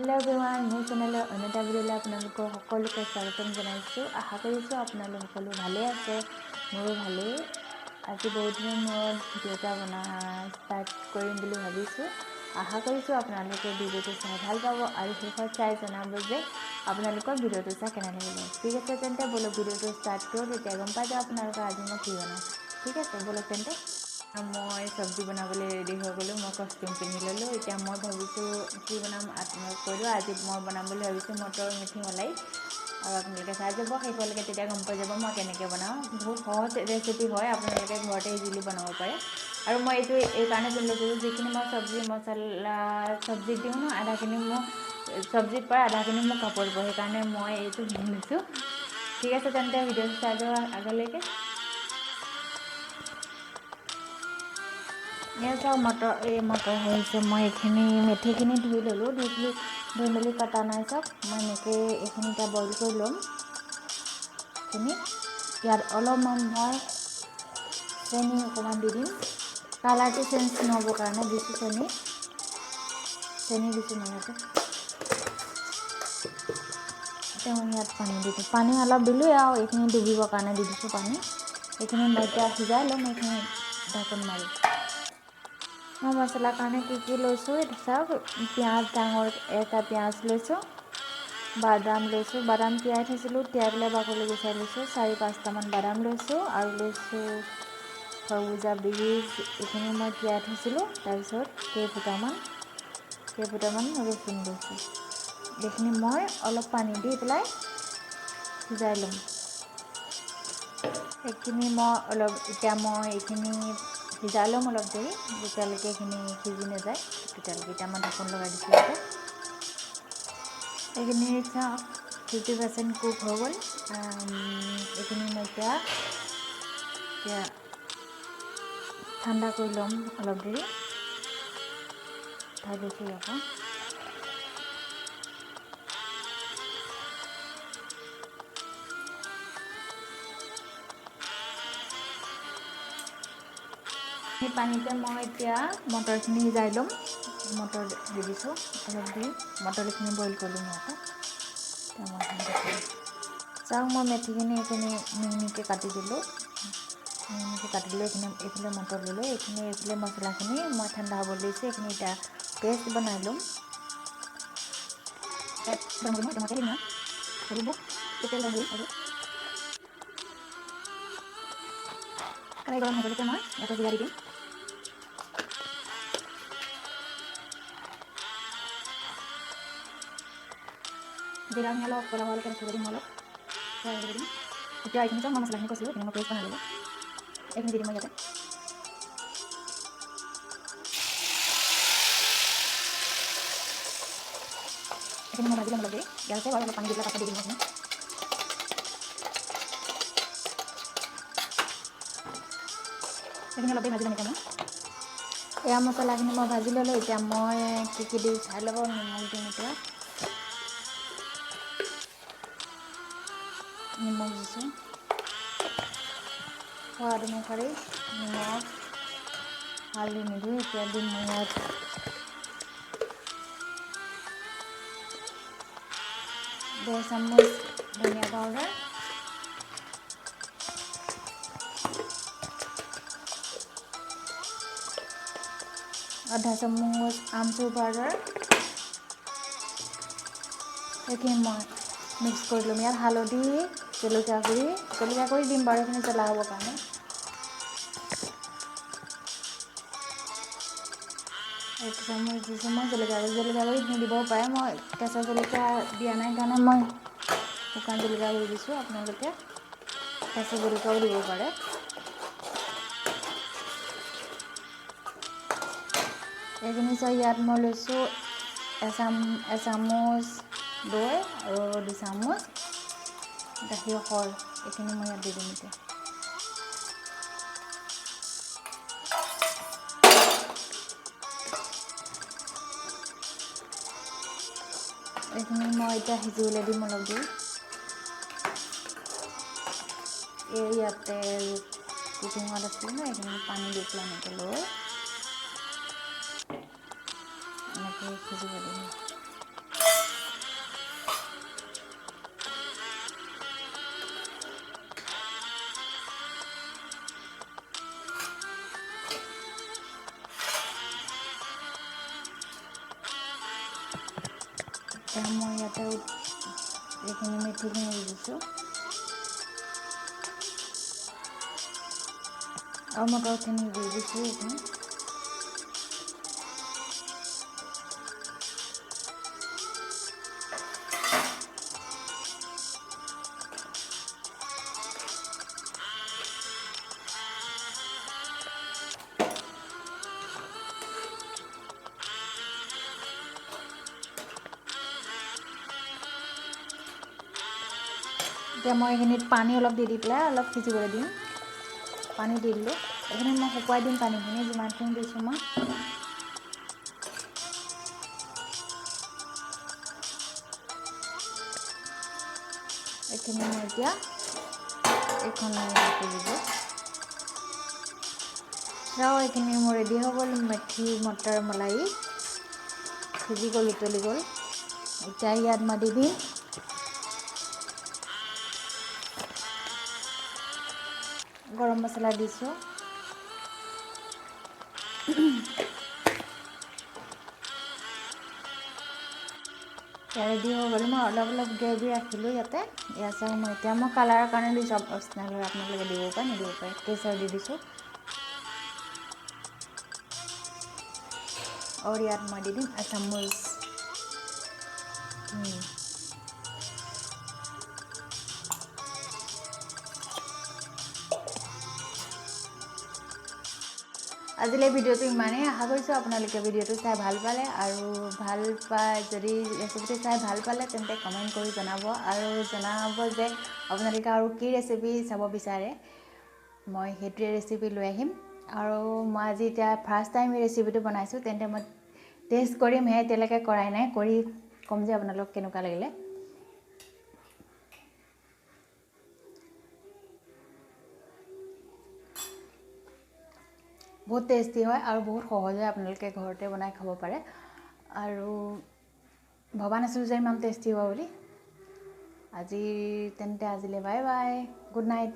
Hello' everyone, মোৰ চেনেলৰ অন্য এটা ভিডিঅ'লৈ আপোনালোকৰ সকলোকে স্বাগতম জনাইছোঁ। আশা কৰিছোঁ আপোনালোক সকলো ভালেই আছে, মোৰো ভালেই। আজি বহুত দিনৰ মূৰত ভিডিঅ' এটা বনা ষ্টাৰ্ট কৰিম বুলি ভাবিছোঁ। আশা কৰিছোঁ আপোনালোকে ভিডিঅ'টো চাই ভাল পাব আৰু শেষত চাই জনাব যে আপোনালোকৰ ভিডিঅ'টো চাই কেনে লাগিলে। ঠিক আছে, তেন্তে ব'লক ভিডিঅ'টো ষ্টাৰ্ট কৰোঁ, তেতিয়া গম পাই যাওঁ আপোনালোকৰ আজি মই কি বনাম। ঠিক আছে, ব'লক তেন্তে। মই চব্জি বনাবলৈ ৰেডি হৈ গ'লোঁ, মই কষ্টিউম পিন্ধি ল'লোঁ। এতিয়া মই ভাবিছোঁ কি বনাম আপোনালোক কৈ দিওঁ। আজি মই বনাম বুলি ভাবিছোঁ মটৰ মেথি মলাই, আৰু আপোনালোকে চাই যাব শেষলৈকে, তেতিয়া গম পাই যাব মই কেনেকৈ বনাওঁ। বহুত সহজ ৰেচিপি হয়, আপোনালোকে ঘৰতে ইজিলি বনাব পাৰে। আৰু মই এইটো এইকাৰণে পিন্ধি লৈছোঁ, যিখিনি মই চব্জি মছলা চব্জিত দিওঁ ন, আধাখিনি মোৰ চব্জিত পৰে, আধাখিনি মোৰ কাপোৰত পৰে, সেইকাৰণে মই এইটো পিন্ধি লৈছোঁ। ঠিক আছে, তেন্তে ভিডিঅ'টো চাই যোৱা আগলৈকে। এয়া চাওক, মটৰ, এই মটৰ হৈছে। মই এইখিনি মেথিখিনি ধুই ল'লোঁ, ধুই মেলি কটা নাই। চাওক, মই এনেকৈ এইখিনি এতিয়া বইল কৰি ল'ম। এইখিনি ইয়াত অলপমান মই চেনি অকণমান দি দিম, কালাৰটো চেঞ্জ নহ'বৰ কাৰণে দিছোঁ চেনি। চেনি দিছোঁ মই ইয়াতে। এতিয়া মই ইয়াত পানী দি দিওঁ। পানী অলপ দিলোঁ আৰু এইখিনি ডুবিবৰ কাৰণে দি দিছোঁ পানী। এইখিনি মই এতিয়া সিজাই ল'ম, এইখিনি ঢাকোন মাৰি। মই মছলাৰ কাৰণে কি কি লৈছোঁ এইটো চাওক। পিঁয়াজ, ডাঙৰ এটা পিঁয়াজ লৈছোঁ, বাদাম লৈছোঁ, বাদাম তিয়াই থৈছিলোঁ, তিয়াই পেলাই বাকলি গুচাই লৈছোঁ, 4-5টামান বাদাম লৈছোঁ, আৰু লৈছোঁ খৰবুজা বীজ, এইখিনি মই তিয়াই থৈছিলোঁ। তাৰপিছত কেইফুটামান ৰচুন লৈছোঁ। এইখিনি মই অলপ পানী দি পেলাই সিজাই ল'ম। এইখিনি মই অলপ, এতিয়া মই এইখিনি সিজাই ল'ম অলপ দেৰি, যেতিয়ালৈকে এইখিনি সিজি নাযায় তেতিয়ালৈকে। এতিয়া মই ঢাকোন লগাই দিছোঁ ইয়াতে। এইখিনি চাওক, 50% কুক হৈ গ'ল। এইখিনি মই এতিয়া এতিয়া ঠাণ্ডা কৰি ল'ম অলপ দেৰি। উঠাই লৈছোঁ ইয়াৰ পৰা। সেই পানীতে মই এতিয়া মটৰখিনি সিজাই ল'ম। মটৰ দি দিছোঁ অলপ দেৰি, মটৰখিনি বইল কৰি ল'ম ইয়াতে। মই চাওক, মই মেথিখিনি এইখিনি মিহি মিহিকৈ কাটি দিলোঁ, মিহি মিহিকৈ কাটি দিলোঁ। এইখিনি এইফালে মটৰ ল'লোঁ, এইখিনি এইফালে মছলাখিনি মই ঠাণ্ডা হ'বলৈ দিছোঁ। এইখিনি এতিয়া পেষ্ট বনাই ল'ম। কেৰাহী গৰম হৈ গ'লে মই ইয়াতে জিৰা দি দিম। জিৰাখিনি অলপ ক'লা হোৱালৈকে ৰাখিব দিম, অলপ ফ্ৰাই হ'ব দিম। এতিয়া এইখিনি চাওক, মই মছলাখিনি কৈছিলোঁ, এইখিনি মই পেষ্ট বনাই ল'লোঁ। এইখিনি দি দিম মই ইয়াতে। এইখিনি মই ভাজি ল'ম অলপ দেৰি। ইয়াতে বাৰু অলপ পানী দি পেলাই পাছত দি দিম মই। এইখিনি অলপ দেৰি ভাজি ল'ম এতিয়া মই। এয়া মছলাখিনি মই ভাজি ল'লোঁ। এতিয়া মই কি কি দিওঁ চাই ল'ব। নিমখ দিম এতিয়া, নিমখ দিছোঁ সোৱাদ অনুসৰি, নিমখ, হালধি নিদিওঁ। এতিয়া দিম মই ইয়াত 1.5 চামুচ ধনিয়া পাউডাৰ, আধা চামুচ আমচুৰ পাউডাৰ। এইখিনি মই মিক্স কৰি ল'ম। ইয়াত হালধি, জলকীয়া গুড়ি, জলকীয়া গুড়ি দিম বাৰু এইখিনি জ্বলা হ'বৰ কাৰণে। 1 চামুচ দিছোঁ মই জলকীয়া গুড়ি। জলকীয়া গুড়ি নিদিবও পাৰে, মই কেঁচা জলকীয়া দিয়া নাই কাৰণে মই শুকান জলকীয়া গুড়ি দিছোঁ। আপোনালোকে কেঁচা জলকীয়াও দিব পাৰে। এইখিনি চাই ইয়াত মই লৈছোঁ এচামুচ দৈ আৰু 2 চামুচ গাখীৰৰ সৰ। এইখিনি মই ইয়াত দি দিম এতিয়া। এইখিনি মই এতিয়া সিজিবলৈ দিম অলপ দেৰি। এই ইয়াতে কুকিঙত আছিলে ন, এইখিনি পানী দি পেলাই এনেকৈ লৈ এনেকৈ সিজিব দিম। এতিয়া মই ইয়াতে এইখিনি মেথিখিনি দি দিছোঁ আৰু মটৰখিনি দি দিছোঁ এইখিনি। এতিয়া মই এইখিনিত পানী অলপ দি দি পেলাই অলপ সিজিবলৈ দিম। পানী দি দিলোঁ, এইখিনি মই শুকুৱাই দিম পানীখিনি যিমানখিনি দিছোঁ মই। এইখিনি মই এতিয়া এইখন ঢাকি দিলোঁ। চাওঁ এইখিনি মোৰ ৰেডি হৈ গ'ল মেথি মটৰ মলাই, সিজি গ'ল, উতলি গ'ল। এতিয়া ইয়াত মই দি দিম গৰম মছলা দিছোঁ। ৰেডি হৈ গ'ল। মই অলপ অলপ গ্ৰেভি ৰাখিলোঁ ইয়াতে। ইয়াত চাওক মই এতিয়া মই কালাৰৰ কাৰণে দিছোঁ, অপচনেল হয়, আপোনালোকে দিব পাৰে নিদিব পাৰে। কেঁচৰ দি দিছোঁ আৰু ইয়াত মই দি দিম এচামুচ ঘি। আজিলৈ ভিডিঅ'টো ইমানেই। আশা কৰিছোঁ আপোনালোকে ভিডিঅ'টো চাই ভাল পালে, আৰু ভাল পাই যদি ৰেচিপিটো চাই ভাল পালে তেন্তে কমেণ্ট কৰি জনাব, আৰু জনাব যে আপোনালোকে আৰু কি ৰেচিপি চাব বিচাৰে, মই সেইটোৱে ৰেচিপি লৈ আহিম। আৰু মই আজি এতিয়া ফাৰ্ষ্ট টাইম এই ৰেচিপিটো বনাইছোঁ, তেন্তে মই টেষ্ট কৰিমহে, এতিয়ালৈকে কৰাই নাই, কৰি ক'ম যে আপোনালোক কেনেকুৱা লাগিলে। বহুত টেষ্টি হয় আৰু বহুত সহজে আপোনালোকে ঘৰতে বনাই খাব পাৰে। আৰু ভবা নাছিলোঁ যে ইমান টেষ্টি হ'ব বুলি। আজি তেন্তে আজিলৈ বাই বাই, গুড নাইট।